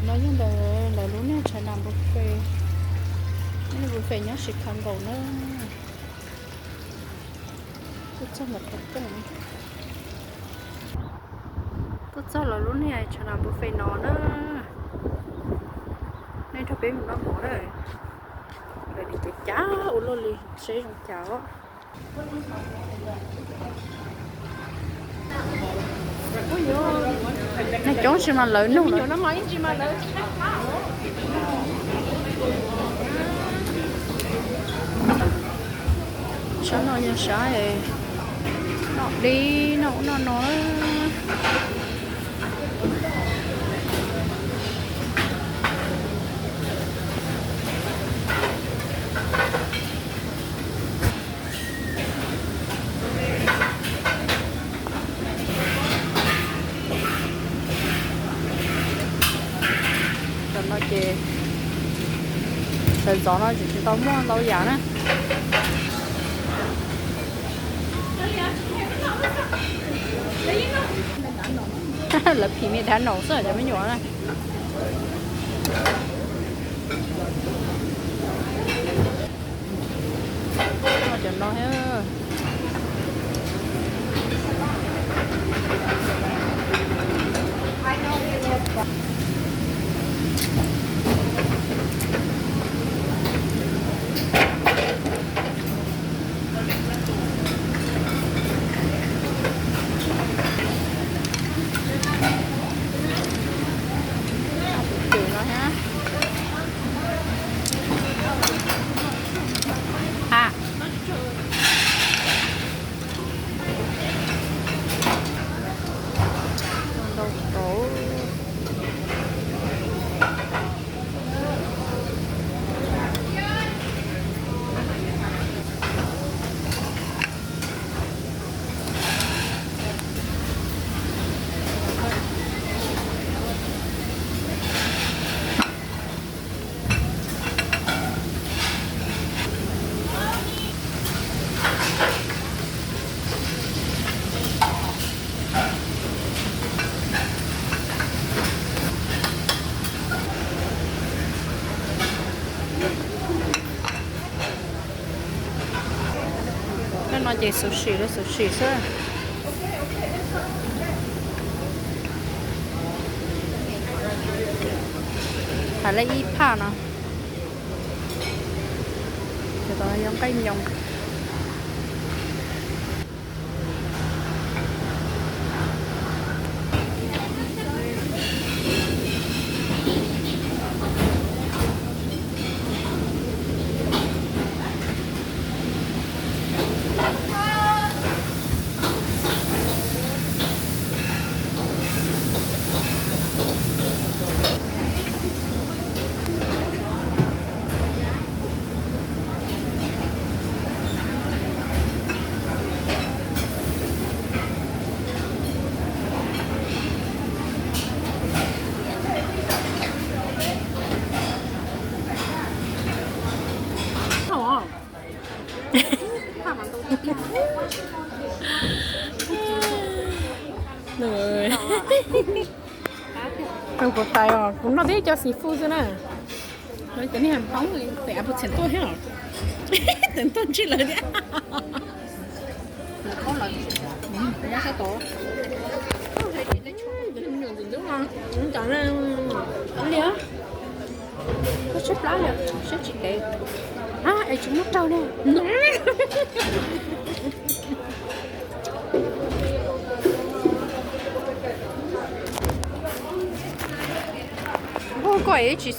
No yog ntawm lawv lub niag China buffet, niag buffet nyob Chicago na. Tuaj txog ntawm qhov rooj, tuaj txog lawv lub niag China buffet no na. Nej nrog peb mus noj mov na. Lawv li cav cav ua luaj li, seb zoo cas os. Neeg coob tsis mas lawv nug. Sab no yog sab noj dib noj ub noj no. Tam no ces sawv ntxov no tseem tsis tau muaj ntau yam na. Lawv phim me dab naus xwb cov me nyuam na. Cov no thiab. Tus cwm no thiab. Ha. Ntau tau. Tej no ces sushi los sushi xwb. Hais li ib phaj no. Ces tau yog nqaij nyoos. Kuv tais os, kuv noj tib co xis fwj xwb na. Cov niag poob tes av puas txheem tuaj thiab. Tes tuaj ntsij lawv thiab. Li, koj tshaib plab li, siab tsis kev. Es tsis muab raug li. Koj ib tsis